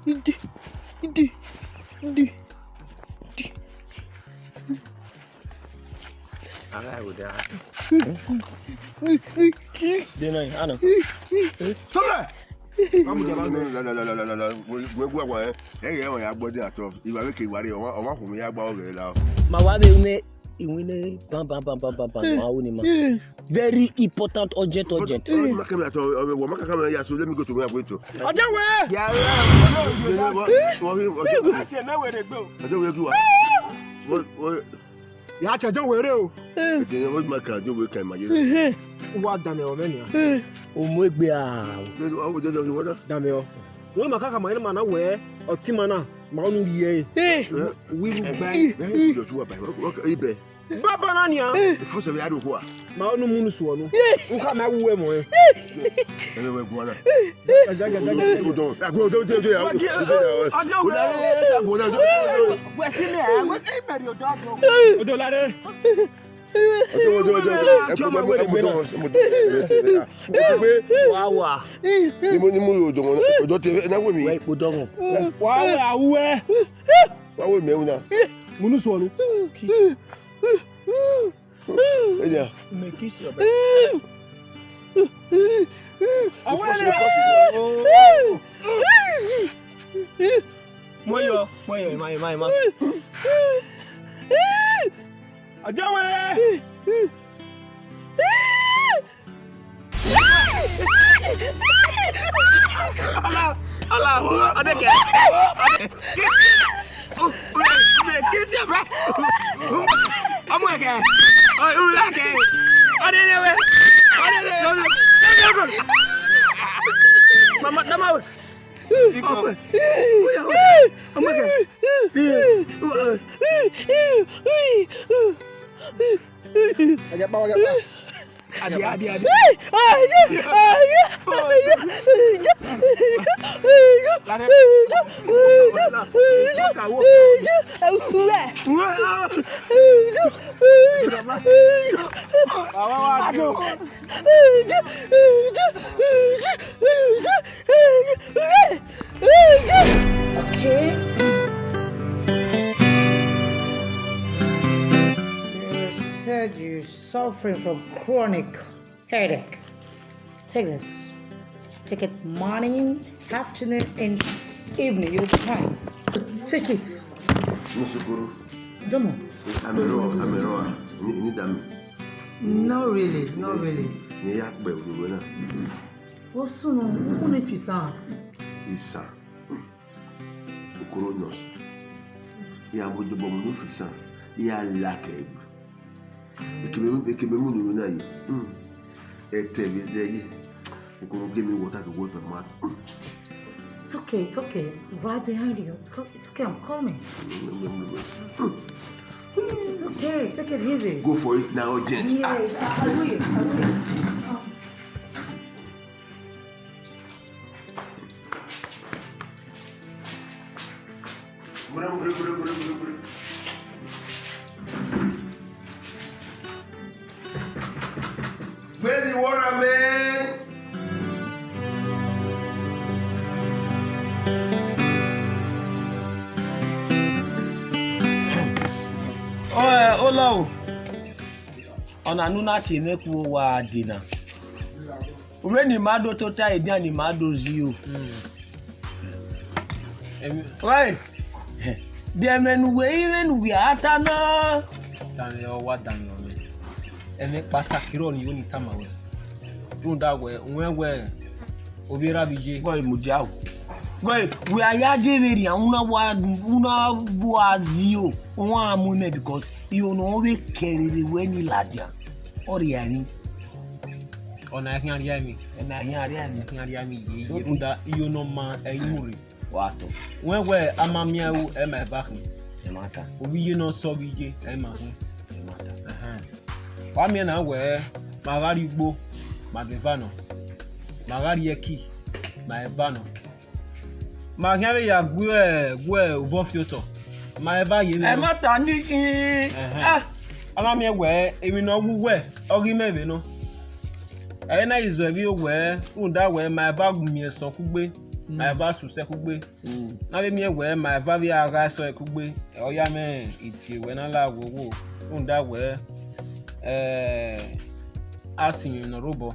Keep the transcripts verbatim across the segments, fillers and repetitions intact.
Idi, idi, idi, idi. Ara ẹvbo da. De nọ, a nọ. Sọlẹ! Wa mu jaba. Wẹ gua wa, ẹ, ẹ, ẹ, ya gbọ de atọ. Iwa vbe ke iwa re, ọmwa, ọmwa khu ya gba ọghẹ la. Ma wa vbe ne iwinna bam, bam, bam, bam, bam, bam, wa wu ni ma. Very important, urgent, urgent. But, uh, my camera, uh, uh, my camera, yeah, so let me go to where I'm going to. Ọjọ́ wẹ̀! Àti ẹ̀mẹ́wẹ̀ẹ́ rẹ̀ gbé o. Ọjọ́ wẹ̀ kí wa. What, what? Ya cha ọjọ́ wẹ̀ rẹ̀ o. Ẹ̀jẹ̀ ni wọ́n máa kà ọjọ́ wẹ̀ kà ìmọ̀ yẹn. Wa dame ọ mẹ nia. O mu egbe a. Ọjọ́ ọjọ́ wọ́n dá. Dame ọ. Wọ́n ma kaka ma yẹn ma na wẹ̀ ọtí ma na ma ọnu rhie. Wi ru gba. Ẹ ẹ yọ tuwa báyìí. Ibẹ̀. Baba na nia. Ìfọsẹ̀ bẹ yàrá òkú wa. Ma ọnu munu sùn ọnu. N ka ma wu ẹ mọ ẹ. Ẹ bẹ wẹ gun wa na. Jaga, jaga, jaga. Odò, agbo odò, odò, odò, odò, odò. Wẹ si mi ẹ, wẹ si mi ẹ, odò, odò. Odò lare. Odò, odò, odò, odò. Ẹ kú, ẹ kú, ẹ kú, odò, odò. Wa wa. Ni mo, ni mo odò wọn, odò tẹ, ẹ na wẹ mi. Wẹ ipò dọgọn. Wa wa awẹ. Wa wẹ mi ẹ wuna. Munu sọnu. Eya. Me kiss your back. Awẹ. Moyo, moyo, ima, ima, ima. Ajawe. Ala, ala, adeke. Kiss your brother. Ọmọ ẹkẹ. Ọmọ ẹkẹ. Ọdẹ ni wẹ. Ọdẹ ni wẹ. Mama, dama wẹ. Ọmọ ẹkẹ. Adi, adi, adi. Okay. You said you're suffering from chronic headache. Take this. Take it morning, afternoon, and evening. You'll be fine. Take it. Musukuru. Domo. Amero, amero. Ni, ni dami. Not really, not really. Ni ya gbe gbogbo na. What's so wrong? Who need to sound? Isa. Okoro nurse. Ya mu dobọ mu office, ya la kẹ egbe. Ekebe, ekebe mu ni na ye. Hmm. Ete vbe zẹ ye. Okoro give me water to wash my mouth. Hmm. It's okay, it's okay. Right behind you. It's co-, it's okay, I'm coming. Hmm. It's okay, take it easy. Go for it now, urgent. Yes, I, I will, I will. Where's the water, man? Ọ, ẹ, ọ la o. Ọna ne u na tie mwẹ ku owa dee na. Vbene ima do tota edian ne ima do zio. Wẹ, de ẹmwẹ ne uwẹ rinmwian ne uwẹ a ta na? Danmwẹ ọ wa danmwẹ ọmwẹ. Ẹmwẹ kpataki rrọọ ne I ho ni tama ruẹ. Rhunmwuda wẹ, wẹ wẹ ovbi erha vbe iye. Gọe mudia o. Gọe, wẹ a ya je vberriọ, u na wa, u na wa zio, u wa mu imẹ because iro ne ọ vbe kẹ rere wẹ ni ladian. Ọ rhie emwi. Ọna khian rhie emwi. Ọna khian rhie emwi. Khian rhie emwi ye, ye. Rhunmwuda iyo ne ọ ma ẹre I mu rre. Wa tọ. Wẹ wẹ a ma miẹn ru, ẹ ma eva khin. Ẹ ma ta. Ovbi iye ne ọ sẹ ovbi iye, ẹ ma khin. Ẹ ma ta. Ẹhẹn. Wa miẹn na wẹ, ma gha rrie ugbo, ma dẹ eva nọ. Ma gha rrie ẹki, ma eva nọ. Ma khian vbe ya gue, gue uvọ fi otọ. Ma eva ye mwẹ. Ẹ ma ta ni khin. Ẹhẹn. Ah! A ma miẹn wẹ, emwi ne ọ wu wẹ, ọ ghi mẹ vbe nọ. Ẹ i na ghi zọ ẹvbo wẹ, rhunmwuda wẹ, ma eva miẹn sẹ kugbe. Mm. Ma eva su sẹ kugbe. Mm. Na vbe miẹn wẹ ma eva vbe a gha sẹ kugbe, ọ ya mwẹ itie wẹ na la wo wo, rhunmwuda wẹ, eh, a sin emwi ne ọ rre obọ.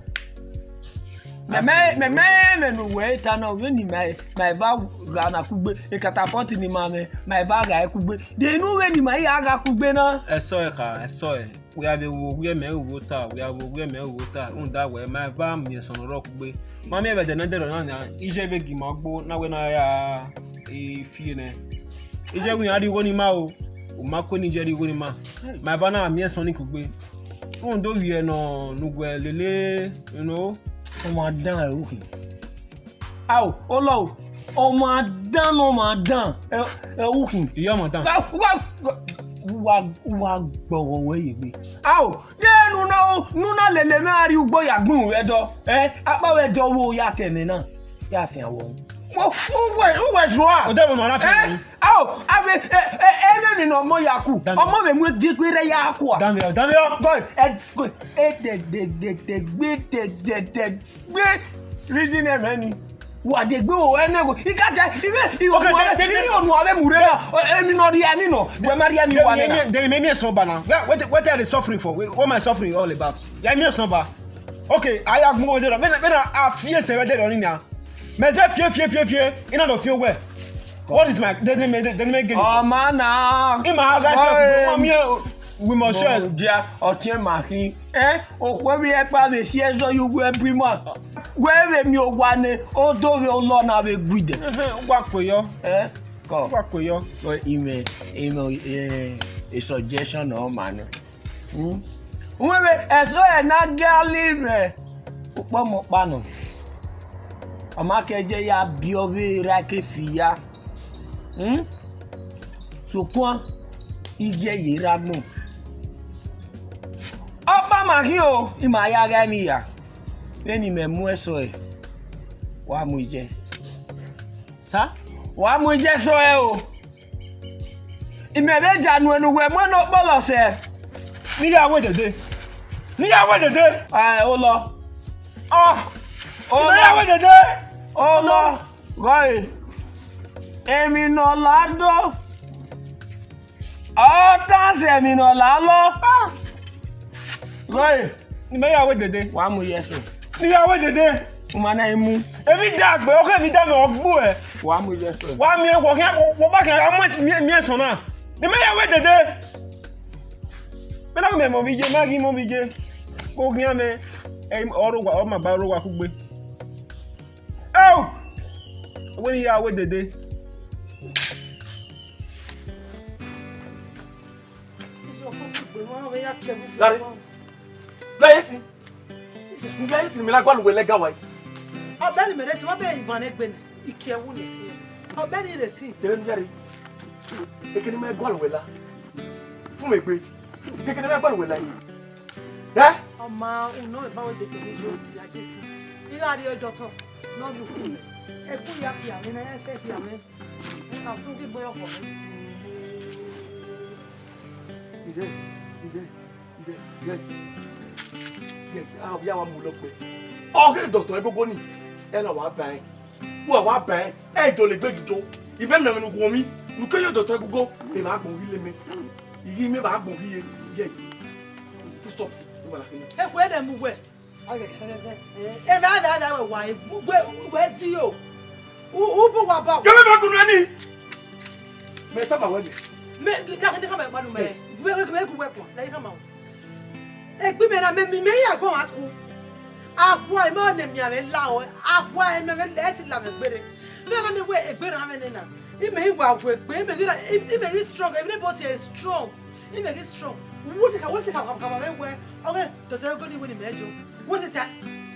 Mẹ, mẹ, mẹ, mẹ, mẹ ne uwẹ ta na, vbene ma, ma eva gha na kugbe, ekatapọt ne ima mwẹ, ma eva gha kugbe. De enu vbene ima ya gha kugbe na? Ẹsọe kha, ẹsọe. Wẹ a vbe wo wiẹ mẹ ru vbe ota, wẹ a wo wiẹ mẹ ru vbe ota, rhunmwuda wẹ ma eva miẹn ẹsọn ne ọ rrọọ kugbe. Ma miẹn vbe ẹdẹ ne ọ dẹrọ na nia, iye vbe gie ima gbo, na wẹ na ya, eh, fie nẹ. Iye wẹ iran rhie igho ne ima o, u ma kue ne iye rhie igho ne ima. Ma eva na miẹn ẹsọn ni kugbe. Rhunmwuda ovbi ẹre nọ ne uwẹ lele, you know. Ọmwa dan ẹre ukhin. Ao, olọ o, ọmwa dan ne ọmwa dan, ẹ, ẹ ukhin. Iye ọmwa dan. Wa, wa, wa, wa gbọghọ wẹ ye egbe. Ao, de enu na o, ne u na lele mwẹ a rrie ugbo ya gbẹn vbe ẹdọ, ẹ, akpawẹ ẹdọ vbe ya ta ẹmwẹ na, ya fian wọ. Uwẹ, uwẹ zua. Odẹ vbe ma na fian wọ. Ao, avbe, ẹ, ẹ, ẹ, emwi ne ọmọ ya ku, ọmọ vbe mu ediegbe rẹ ya kua. Daniel, Daniel. Boy, ẹ, ẹ, de, de, de, de, gbe, de, de, de, gbe. Reason ẹmwẹ ni. Wa de gbe o, ẹnẹ go. I ka tẹ, I vbe, I Okay, onu then, then, then, I onu avbe mu rre na. Emwi ne ọ rhie ni nọ, wẹ ma rhie ni wa then, nẹ na. Then, then, me, me, so ba na. What, what, what are they suffering for? What am I suffering all about? Ya, me, so ba. Okay, a ya gbẹn vbe ẹdẹ rọ. Vbene, vbene a fi ẹsẹ vbe ẹdẹ rọ ni na. Mẹ zẹ fie, fie, fie, fie. I na do fi owẹ. What is my, then, then, then, then, then, Ọmọ na. I ma gha sẹ, Hey. ma miẹn, we must share. Dia, ọtiẹn ma khin. Eh, okhuo vbe ẹkpa vbe si ẹzọ ye uwu ẹbu ima. Wẹ vbe miẹn owa ne, odo vbe olọ na vbe guidẹ. Ehe, u gba kue yọ. Eh, kọ. U gba kue yọ. But imẹ, imẹ, eh, a suggestion ọ ma nẹ. Hmm? Uwẹ vbe ẹsọ ẹ na gale mwẹ ukpọmọ ọkpa nọ. Ọ ma kẹ je ya biẹ ọghe erha ke fi ya. Hmm? Sokpan, iye ye rre agbọn. Ọkpa ma khin o, I ma ya gha emwi ya. Vbene imẹ mu ẹsọe, wa mu iye. Sa? Wa mu iye ẹsọe o. Imẹ vbe ja nuẹn ne uwẹ mu ẹn ne ọ kpọlọ sẹ. Ne I ya wẹ dede. Ne I ya wẹ dede. Ẹ, olọ. Ọ. Ne I ya wẹ dede. Olọ. Gọe. Emwi ne ọ la do. Ọ ta sẹ emwi ne ọ la lọ. Gọe. Ne imẹ ya wẹ dede. Wa mu iye ẹsọe. Ne I ya wẹ dede. U ma na i mu. Emwi dagbe, ọ khẹ emwi dagbe, ọ gbu ẹ. Wa mu iye ẹsọe. Wa miẹn, wọ khian, wọ ba khian, a mu miẹn, miẹn ẹsọn na. Ne imẹ ya wẹ dede. Mẹ na mẹ mọ vbe iye, mẹ ghi mọ vbe iye. Ko ghian mẹ, ẹ, ọ rre owa, ọ ma ba rre owa kugbe. Au! Wẹ ne I ya wẹ dede. Gari. Gari esi. Gari esi, mẹ na gualọ uwẹ lẹga wa. Ọbẹ ni mẹ resi, wa bẹ ivan egbe nẹ. Ikiẹ wu ne si. Ọbẹ ni resi. Gari, gari. Ekene mẹ gualọ uwẹ la. Fun mẹ egbe. Ekene mẹ gualọ uwẹ la. Eh? Ọ ma unu eva wẹ dede ni yo ya Jesu. I gha rrie doctor, ne ọ rhie ukhu mẹ. Ẹkun ya khia mwẹ, ne ẹ fẹ khia mwẹ. Ẹka sunu ghi gbe ọkhọ mwẹ. Iye, iye, iye, iye. Iye, a ya wa mu lọ kpẹ. Ọ ghe doctor ẹgogo ni, ẹ na wa ba ẹn. Wa wa ba ẹn, ẹ i dọlegbe jojo. Imẹ mẹ ne u khuọnmwi, ne u ke yo doctor ẹgogo, mẹ ma agbọn ghi le mẹ. Iye mẹ ma agbọn ghi ye, ye. Full stop. Ẹ wẹ dẹ mu wẹ. Ẹvẹ, ẹvẹ, ẹvẹ, wẹ wa, wẹ, wẹ zi yo. U, u bu wa ba. Yẹ mẹ ma gbunu ẹni. Mẹ tama wẹ mẹ. Mẹ, na, na, na, mẹ gbanu mẹ. Wẹ, wẹ, wẹ, wẹ, wẹ, na, na, ma. Egbe mẹ na, mẹ, mẹ, mẹ ya gbọn wa ku. Akua, mẹ ne mia mẹ la o. Akua, mẹ, mẹ, ẹ ti la mẹ gbere. Mẹ na mẹ wẹ egbe ra mẹ nena. I mẹ i wa wẹ egbe, i mẹ ghi ra, i, i mẹ ghi strong, everybody is strong. I mẹ ghi strong. Wo te ka, wo te ka, ka, ka, ka, wẹ, wẹ. Okay, doctor ẹgogo ni wẹ ne imẹ yo. Wo te ta,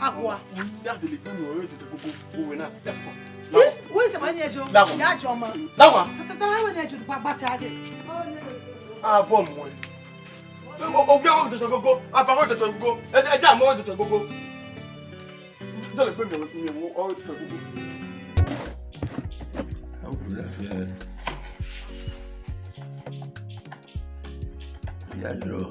akua. Ina dele gbunu ọre doctor ẹgogo, wo wẹ na. Let's go. Ih, wo te ma ni yo. Lawa. Ya jọ ma. Lawa. Ta, ta, ta, wẹ ni yo, gba, gba ta ge. Abo mu ẹ. O, o, o, doctor ẹgogo, afa doctor ẹgogo. Ẹ, ẹ ja mọ doctor ẹgogo. Dọlegbe mi, mi wo ọ doctor ẹgogo. How could I fear? Yeah, you know.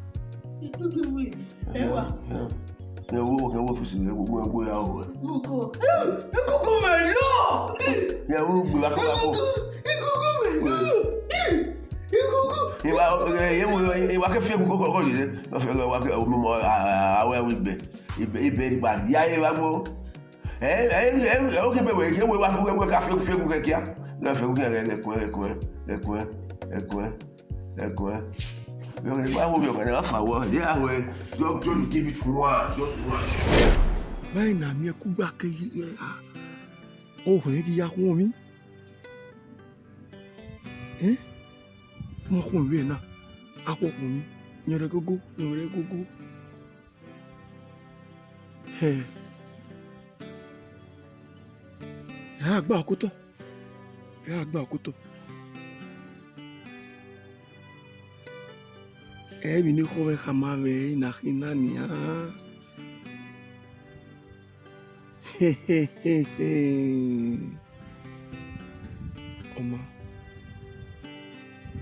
Ẹ wa. Ẹ wo, ẹ wo fisi, ẹ wo, ẹ wo ya o. Ikuku mẹ lọ. Ẹ wo gbe wa ko wa ko. Ikuku mẹ lọ. Ikuku. Iwa, ẹ wo, iwa ke fi ekuku ko ko ye. Wa fi wa ke o mo a a we wi be. Ibe ibe ba ya e wa gbo. Ẹ ẹ ẹ o ke be we ke we wa ko we ka fi fi ku ke kia. Na fi ku ke ku ku ku ku ku ku. Ẹkun ẹ. Vbe ọghẹn ne I ma wo vbe ọghẹn ne I ma fa wọ, I ya wẹ, just, just give it one, just one. Vbe na miẹn kugba ke yi, a, ohẹn ghi ya khuọnmwi. Ẹn? Ma khuọnmwi vbe na, a khuọnmwi, yẹn rẹ gogo, yẹn rẹ gogo. Hẹ. Ẹ gha gba okotọ. Ẹ gha gba okotọ. Ẹ vbe ne ekhọe mwẹ khama mwẹ na khin na nian. Ọ ma,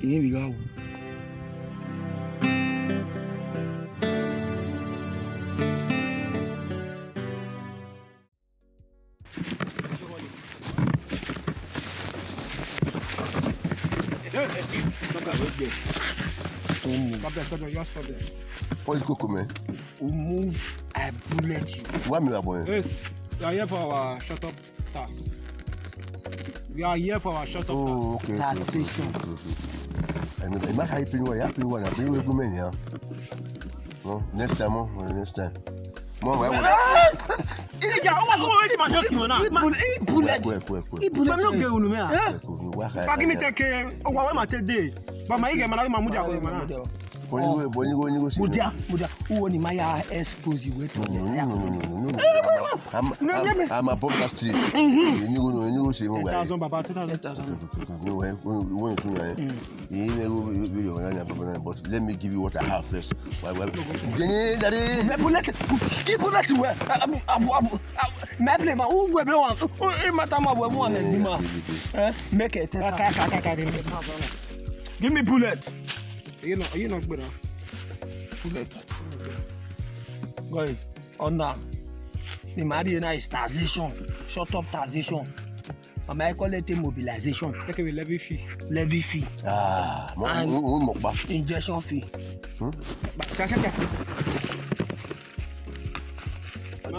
irẹn vbe gha ru. Stop there, stop there, you have stop there. What is koko, man? You move, I bullet you. Why me, my boy? Yes, you are here for our shut up task. We are here for our shut up task. Oh, okay, okay, okay, okay, okay. And it might happen where you happen where I bring with women here. No, next time, oh, next time. Mo wa wọ. Ija, o wa ko we ma shoki mo na. Bullet. Kue, kue, kue. Bullet. Mo no ge unu me a. Kue, kue, wa ka. Pagi mi te ke, o wa we ma te de. Ba ma ige ma na ma mu dia ko ma na. Boni we, boni we, ni we. Mudia, mudia. Uwo ni ma ya expose we to. No, no, no, no, no, no. I'm, I'm, I'm above that stage. Ni we, ni we se mo wa. Ten thousand, baba, ten thousand. No, we, we, we, But let me give you what I have first. Why, why? Bullet, bullet, well, I mean, abu, abu, abu, my play, man. Who will be one? Who, who matter, man? Who will be one? Eh, make it. Give me bullet. You know, you know, brother. Bullet. Go ahead. Ọna, ne ima rhie na is taxation, shut up taxation. Mama, I call it a mobilization. Take away levy fee. Levy fee. Ah, mo, and mo, mo, mo pa. Injection fee. Hmm? Ba, ka, ka, ka. Ba,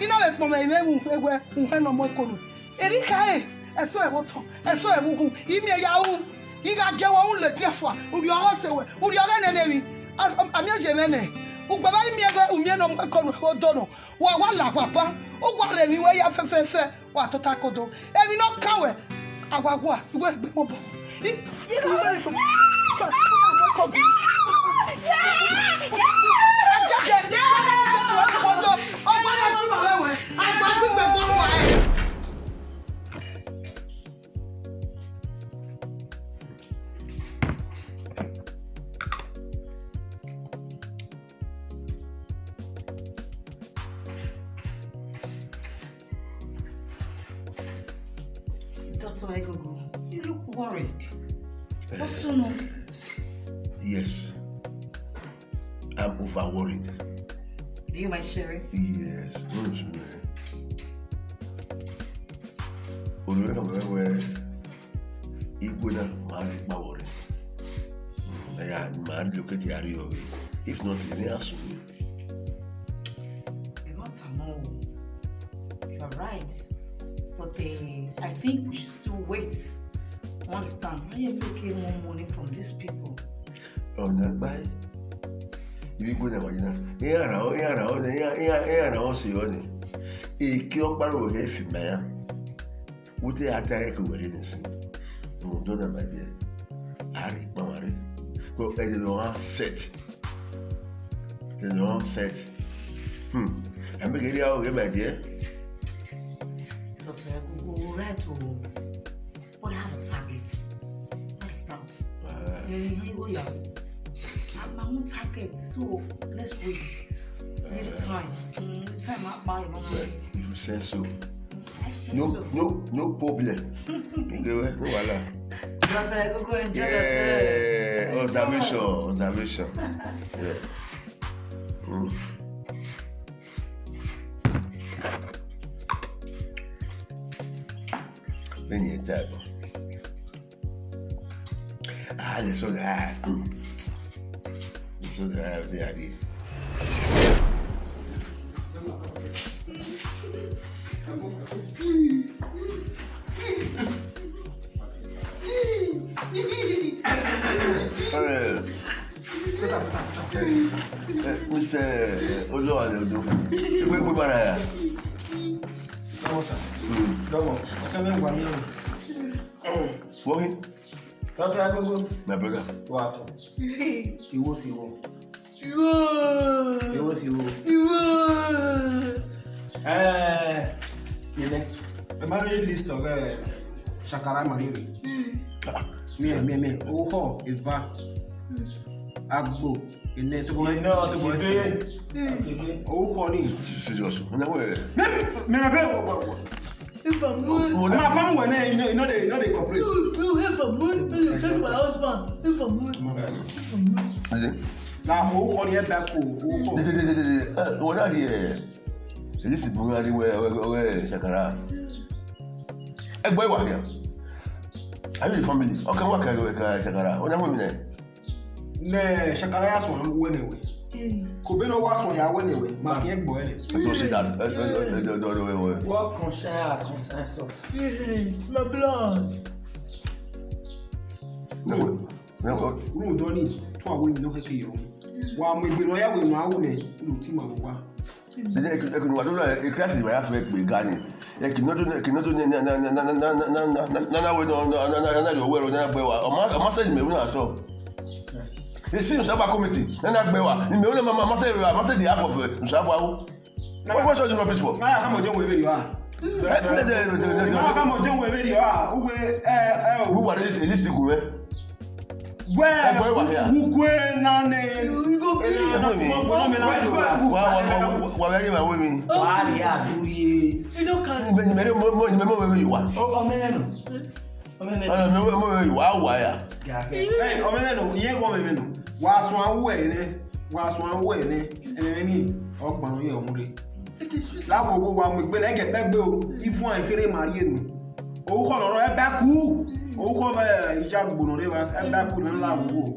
I na vbe kpọnmwẹ mwẹ vbe uwẹ, uwẹ ne ọ mu ẹko nuẹn. Erha khare, ẹso ẹvbo otọ, ẹso ẹvbo uhunmwu, I miẹn ya ru. I gha gie wẹ ru ladian fua, urriọ ọghe ọse wẹ, urriọ ọghe nene emwi. A, a miẹn ye mwẹ nẹ. Ugbẹn vbe I miẹn wẹ u miẹn ne ọ mu ẹko nuẹn vbe odọ nọ, wa wa la agbaba, u wa rhe emwi wẹ ya fẹfẹfẹ, wa tota kodo. Emwi ne ọ kan wẹ, a wa gua, I wẹ gbe mọ bọ. I, I wẹ gbe mọ bọ. Doctor Egungun, you look worried. What's so no? Yes. I'm over worried. Do you mind sharing? Yes. What's so no? Olùwẹ̀ kàn wẹ́wẹ́. Igwe na ma rhie kpa vbọ rre. Ẹ ya ma relocate ya rrie ọvbehe. If not, emwi na sunu. Ẹ ma ta mọ o. You are right. But uh, I think we should still wait. You understand? Why you make more money from these people? Ọna gbae. Ivbi igwe na wa yi na. Iran ra, iran ra, iran, iran, iran ra ọse yọ ni. Eke ọkpa ro he fi ma ya. Wete a ta ẹre ke wẹ rre nẹ sin. Rhunmwuda ọna, my dear, a rhie ikpamwa rre. Because ẹdẹ ne ọ gha set. Ẹdẹ ne ọ gha set. Hmm. Ẹ mẹ ghe rhie aro ghe, my dear. Doctor Egungun, right o. But I have a target. Understand? Ah. Eh, here you go, yeah. I have my own target, so let's wait. Little time. Mm, little time, I'll buy it. Well, if you say so. I say no, so. No, no problem. Nigga, no wahala. Doctor Egungun, enjoy yourself. Yeah, enjoy. Observation, observation. Yeah. Mm. Vbene I ta ẹbọ. Ah, lẹsọ gha. Lẹsọ gha, de a di. Eh, eh, Mister Ojo Aleodo. Egbe, egbe bara ya. Dọmọ sa. Mm. Dọmọ. Ọkẹ mẹ wa mi o. Working? Doctor Egungun. My brother. What? Siwo, siwo. Siwo. Siwo, siwo. Siwo. Eh, nene. A marriage list of, eh, Shakara marriage. Me, me, me. Oho, eva. Agbo. Ine to go. Ine to go. Ine. Oho ni. Serious. Una we. Me, me, me, me. If I'm good. Ọmọ afamu wẹ nẹ, you know, you know they, you know they cooperate. You, you, if I'm good, you check my husband. If I'm good, if I'm good. Ade. Na o kọ ni ẹ bẹ ko, o kọ. De, de, de, de, de. Eh, wọ́n dà di ẹ. Èyí sì bùrọ̀ ni wẹ́, wẹ́, wẹ́ Shakara. Ẹ gbọ́ ìwà ni. Are you the family? Ọkàn wà kẹ́, kẹ́ Shakara. Wọ́n dà wọ́n mi nẹ. Ne Shakara ya suẹn wẹ nẹ wẹ. Ko be ne ọ wa suẹn ya wẹ nẹ wẹ. Ma kẹ gbọ ẹre. Don't say that. Eh, eh, eh, eh, don't, don't, don't, don't, don't. What concern our concern us? My blood. No, no. Unu dọ ni, tọ awẹ ni nọ kẹkẹ yọ. Wa mu egbe nọ ya wẹ nọ awẹ nẹ, unu ti ma wa. Ẹdẹ ẹkẹ, ẹkẹ ne uwa do na, e Christ ni ma ya fẹ kpe ga ni. Ẹkẹ ne ọ do, ẹkẹ ne ọ do na, na, na, na, na, wẹ nọ, na, na, na, na, na, wẹ nọ, na gbe wa. Ọ ma, ọ ma sẹ ni mẹ wu na tọ. E si Usaba committee, na, na gbe wa. Ni mẹ wu na ma, ma, ma sẹ wa, ma sẹ di afọ fẹ Usaba wo. What, what's all the rubbish for? Na ya ka mo je wẹ veri wa. Eh, de, de, de. Na ya ka mo je wẹ veri wa. Uwe, eh, eh, o. Who are these, these people, eh? Wẹ, ẹ gbọ́ ìwà hia. Ukwe na ne. You go kill him. Ẹ gbọ́ mi. Wa, wa, wa, wa, wa, wa, wa, wa, wa, wa. Wa ri a du ye. You don't carry. Ni mẹ, ni mẹ, mo, mo, ni mẹ, mo, mo, mo, wa. O, ọmọ ẹ nọ. Ọmọ ẹ nọ. Ọmọ ẹ nọ, mo, mo, mo, wa, wa, ya. Ga. Ẹ, ọmọ ẹ nọ, iye ọmọ ẹ nọ. Wa suẹn awẹ nẹ. Wa suẹn awẹ nẹ. Ẹ mẹ ni, ọ gban ye ọmọ rẹ. La wo wo wa mu egbe na, ẹgẹ kpẹgbe o. Ifuan kere ma rhie nu. Orúkọ nọ rọ ẹbẹ ku. Orúkọ mẹ, ìyá gbòòrò rẹ wa, ẹbẹ ku nọ la wo.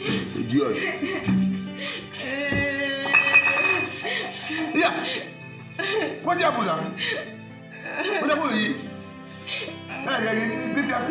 Idiot. Yeah. What happened now? What happened to you?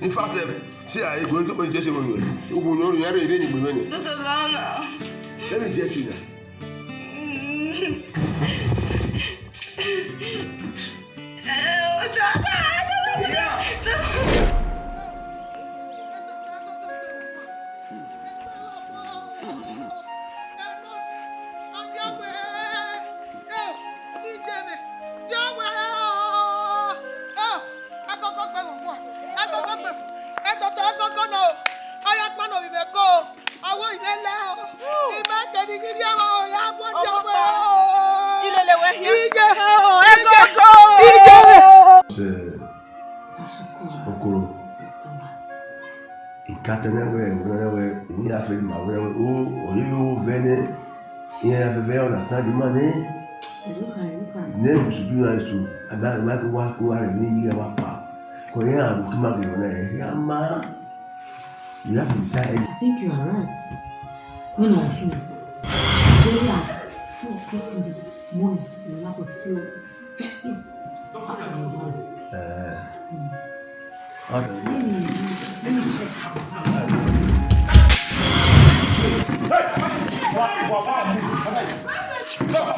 In fact, eh, see, I go to my injection. Ugu yo ya re ire ni gbe mwẹ nẹ. Doctor Zana. Let me inject you now. Yeah. Ọmọ, ilele wẹ hian. Ije, oh, ije, ẹgogo. Ije. Okoro. Ikatẹ nẹ wẹ, wẹ, wẹ, emwi ya fẹ ma wẹ, o, o, yo, yo, vẹ nẹ. Iran ya vẹ, vẹ understand ma nẹ. Eruka, eruka. Nẹ musudu na isu, a ma, a ma ke wa, ke wa rẹ ni yi wa pa. Ko iran ru ki ma gẹ na, iran ma. You have to decide. I think you are right. When I was young, as early as four o'clock in the morning, you will have a flow. First thing. Doctor, you are not. Eh. Mm. Okay. Mm. Let me check. Doctor! Doctor! Doctor! Doctor!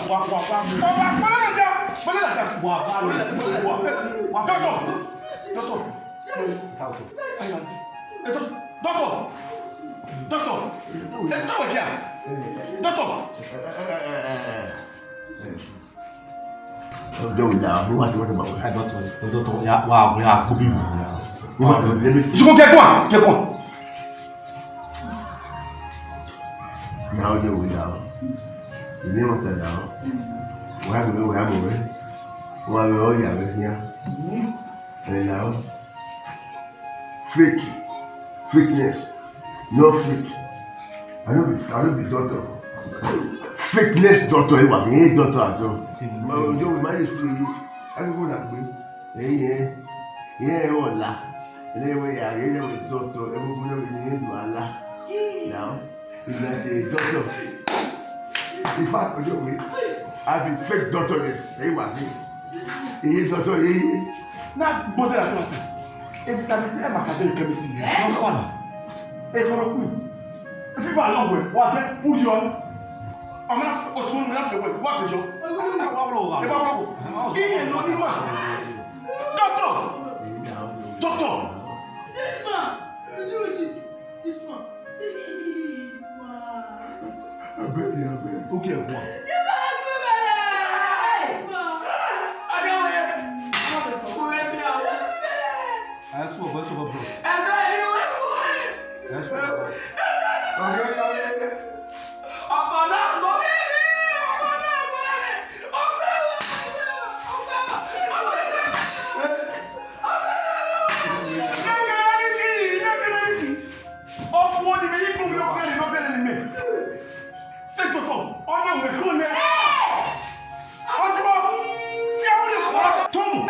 Doctor! Doctor! Doctor! Ọjọ́ wo la, mo wá ti wọ́n ti bá wọ́n. Ẹ, doctor, doctor, ya, wa, wa, kó bí mi. Mo wá ti wọ́n ti lé mi. Ṣùgbọ́n kẹ́kọ̀ọ́, kẹ́kọ̀ọ́. Na ọjọ́ wo la o. Ilé wọn tẹ̀lé o. Wàá gbé wàá mọ̀ wẹ́. Wọ́n á lọ ọ̀yà rẹ̀ yá. Ẹ la o. Fake. Fakeness. No fake. I no be, I no be doctor. Fakeness doctor, you are being doctor at all. Ma, you know, we manage to, I don't go that way. Eh, yeah. Yeah, all that. And then we are, you know, doctor, everyone, we need to Allah. Now, he's not a doctor. In fact, you know, I be fake doctor, yes. They were this. He is doctor, he. Na gbọdọ ra tọrọ ta. E vitamin C, e ma ka de chemistry. Eh? No, no, no. E chloroquine. E fever lọ wẹ, wa de, u yọ. Ọmọ na, o ti mọ na fẹ wẹ, wa gbẹjọ. Wa wọ wa. E ba wọ. Iye lọ ni ma. Doctor. Doctor. This man. This man. Abeg, abeg. Okay, go on. Ẹ sùn ọ̀bọ, ẹ sùn ọ̀bọ, bro. Ẹ sùn ọ̀bọ. Ọkùnrin ni mi yí kúrò yóò bẹ̀rẹ̀, yóò bẹ̀rẹ̀ ni mẹ́. Fẹ́ tọ̀tọ̀, ọ̀nà òun ẹ̀kọ́ nẹ. Ọtí bọ́, fi àwọn ilé fún wa tó mù.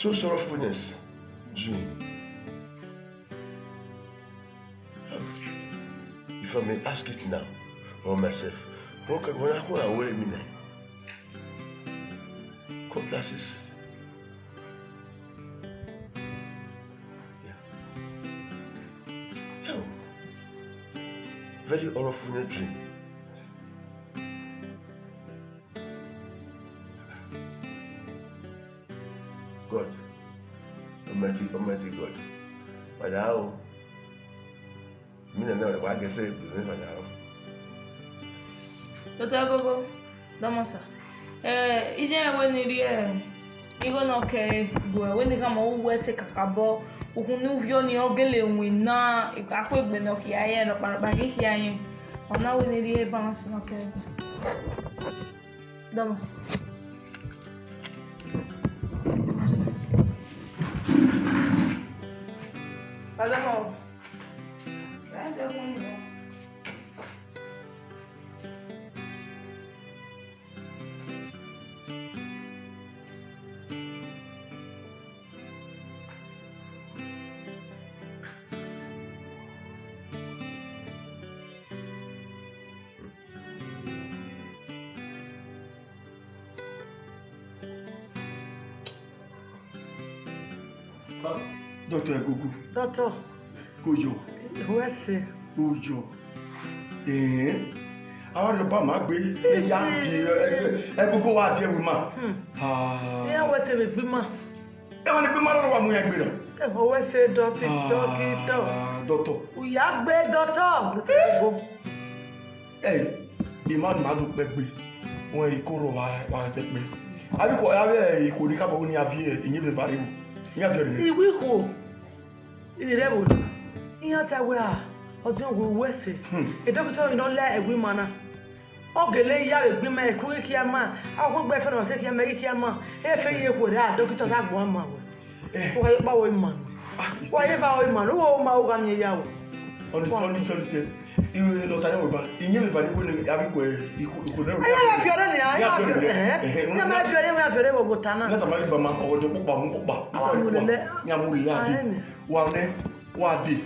So sorrowfulness, dream. If I may ask it now, or myself, what can, what can I wear me now? Cutlasses. Yeah. Hell. Very awful dream. God. Almighty, Almighty God. Father, oh. Mi na na wa gẹsẹ egbe mwẹ, Father, oh. Doctor Gogo, dọmọ sa. Eh, iye ẹvbo ni rrie, Igho ne ọ kẹ guẹ, wẹ ne I khama uwẹ ẹse kakabọ, ukhunmwu ne u viọ nii ọ gele winna, akhuegbe ne ọ khia yẹn, rhọkparhọkpa ghi khia yẹn. Ọ na wẹ ne I rhie balance ne ọ kẹ guẹ. Dọmọ. Dọmọ. Dọtọ Ẹgogo. Dọtọ. Koyọ. Wẹ ẹse. Koyọ. Ẹhẹn. Avbe Arriọba ma gbe ya. Eji. Ẹgogo wa die ẹvbo ima. Hmm. Ah. Iran wẹ ẹse vbe ẹvbo ima. Emwa ni gbe ima rrọọ wa mu iran gbe ra? Ẹhẹn, wẹ ẹse dọtọ, dọkitọ. Ah, dọtọ. U ya gbe dọtọ. Dọtọ Ẹgogo. Ẹ, ima ni ma do kpẹ gbe, wẹ ikoro wa, wa sẹ kpẹ. Avbe ikhuo, avbe ikhuo ni khama wẹ ne iran viọ iyẹn vbe eva rre vbo? Iran viọ rre nẹ? Iwẹ ikhuo, I rre vbo na? Iran ta wẹ, a, ọdiọn wẹ uwẹ ẹse. Hmm. Dọkitọ ni nọ la ẹvbo ima na. Ọ gele ya vbe egbe ima, ẹko ghi kia ima, agbọn gbe ẹfe ne ọ te kia ima, ghi kia ima. Efe ye khuo ra, dọkitọ ta gbẹn ima wẹ. Eh. Wa ye kpa wẹ ima. Ah, wa ye eva wẹ ima, u wo ma u gha miẹn ya o. Ọnise, ọnise, ọnise. Iwe ne ọ ta ne wẹ ba, iyẹn vbe eva ni wẹ ne a vbe khuẹ ikhuo, ikhuo nẹ. Ẹ ya fiọre nia, ẹ ya fiọre, ẹhẹn. Ẹ ya ma fiọre, ẹ ya fiọre vbe obọ ta na. Na ta ma vbe ba ma, ọgọdọ kpokpa, mu kpokpa. Wa mu lele. Ya mu lele a de. Wa nẹ, wa de.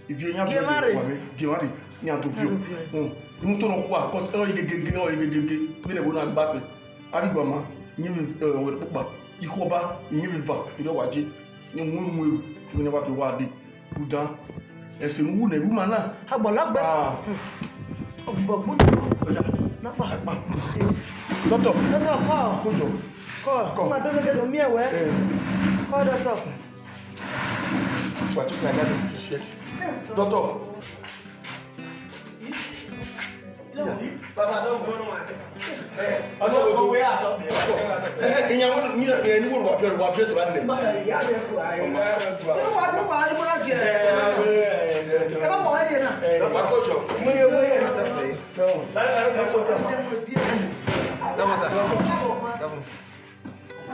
Ivie yan viọ wa mwẹ, gie mwa rre, ne a do viọ. Hmm. Unu to nọ kua, cos ọ ye gegege, ọ ye gegege. Vbene ẹvbo na gba sẹ, a ghi gba ma, iyẹn vbe, eh, ọgọdọ kpokpa, ikhuo ọba, iyẹn vbe eva, erriọ wa je. Iyẹn mu unu eru, vbene wa fi wa de. Udan, ẹse ne u wu nẹ, ru ma na. Agbalagba. Ah. Ọgbọgbọ. Oya. Napa. Napa. Dọtọ. Dọtọ, kọ. Kojo. Kọ. Kọ. Ma do gege do miẹn wẹ. Eh. Kọ, dọtọ. Wa tu fly that t-shirt. Doctor. Baba, no, no, no. Eh, ọjọ́ gbogbo wẹ́ àtọ́. Eh, ìyàwó mi, eh, ní wọ́n wà fẹ́, wà fẹ́ sọ̀rọ̀ nílẹ̀. Baba, ìyá mi kú ayé. Ẹ wá, ẹ wá, ẹ múra jẹ. Ẹ bá wọ̀ ẹ́ dè náà. Eh, Doctor Kojo. Mo yẹ wọ́n yẹ Doctor Kojo. Doctor Kojo. Doctor Kojo.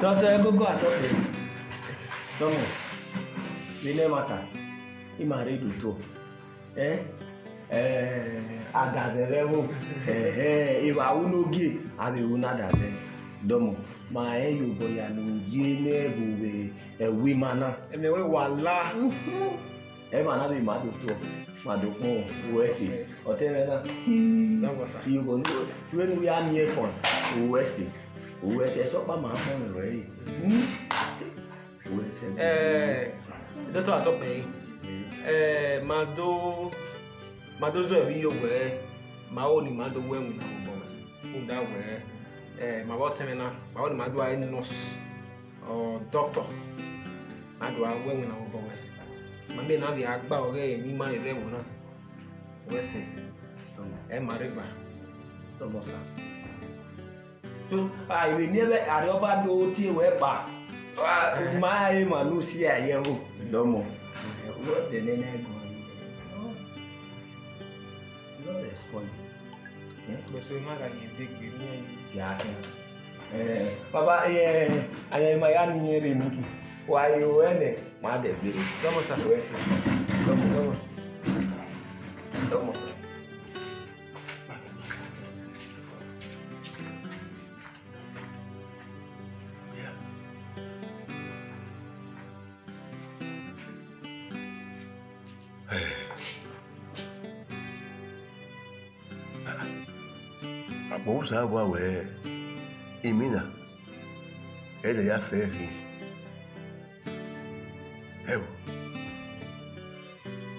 Dọtọ Ẹgogo atọ kpẹre. Dọmọ, vbe nẹ ẹmwata, ima rre do tuọ. Ẹ, ẹ, adazẹ vbe ẹvbo, ẹ, ẹ, evba ru ne ogie, a vbe ru ne adazẹ. Dọmọ, ma rẹn ye obọ ya ne u ye ne ẹvbo vbe ẹvbo ima na. Ẹmwẹ wẹ wa la. Ẹmwẹ na vbe ma do tuọ, ma do kpọnmwẹ, uwẹ ẹse, ọtẹn mwẹ na. Dọmọ sa. Iyobọ ne u ya miẹn fọn, uwẹ ẹse. Uwẹ ẹse, ẹsọkpa ma họn ruẹ re. Uwẹ ẹse. Eh, Doctor Atọkpẹre, eh, ma do, ma do zọ ẹre yo wẹ, ma ho ni ma do wẹ winna vbe obọ mwẹ. Rhunmwuda wẹ, eh, ma vbe ọtẹn mwẹ na, ma ho ni ma do a re nurse, ọ doctor, ma do a wẹ winna vbe obọ mwẹ. Ma miẹn ne a vbe a gba ọghe emwi ima ni rre ẹvbo na. Uwẹ ẹse, ẹ ma rre gba. Dọmọ sa. So, a, vbe ne Arriọba do tie wẹ kpa, a, ma re emwa ne u si a ye ẹvbo. Dọmọ. Wẹ ọdẹ nene ẹgọ. You no respond. Eh? Bẹsẹ ma gha ye degbe ni. Ya, ya. Eh, baba, eh, aya ma ya ni yẹn rre ni. Wa ye o ẹnẹ, ma dẹ gbe. Dọmọ sa. Wẹ ẹse. Dọmọ, dọmọ. Dọmọ sa. Akpọnmwẹ Osanobua wẹẹ, imina, ẹ lẹ ya fẹ rhie. Ẹo,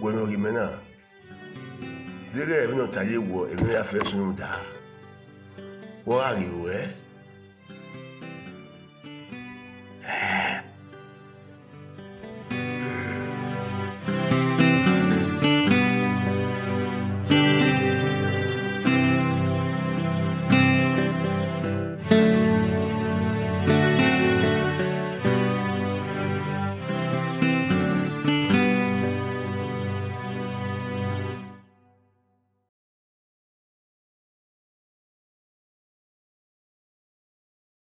wẹ ne ọ ghi mẹ na, deghẹ emwi ne ọ ta ye wọ, emwi ne ọ ya fẹ sunu da. Wẹ ọ gha ghi ruẹ,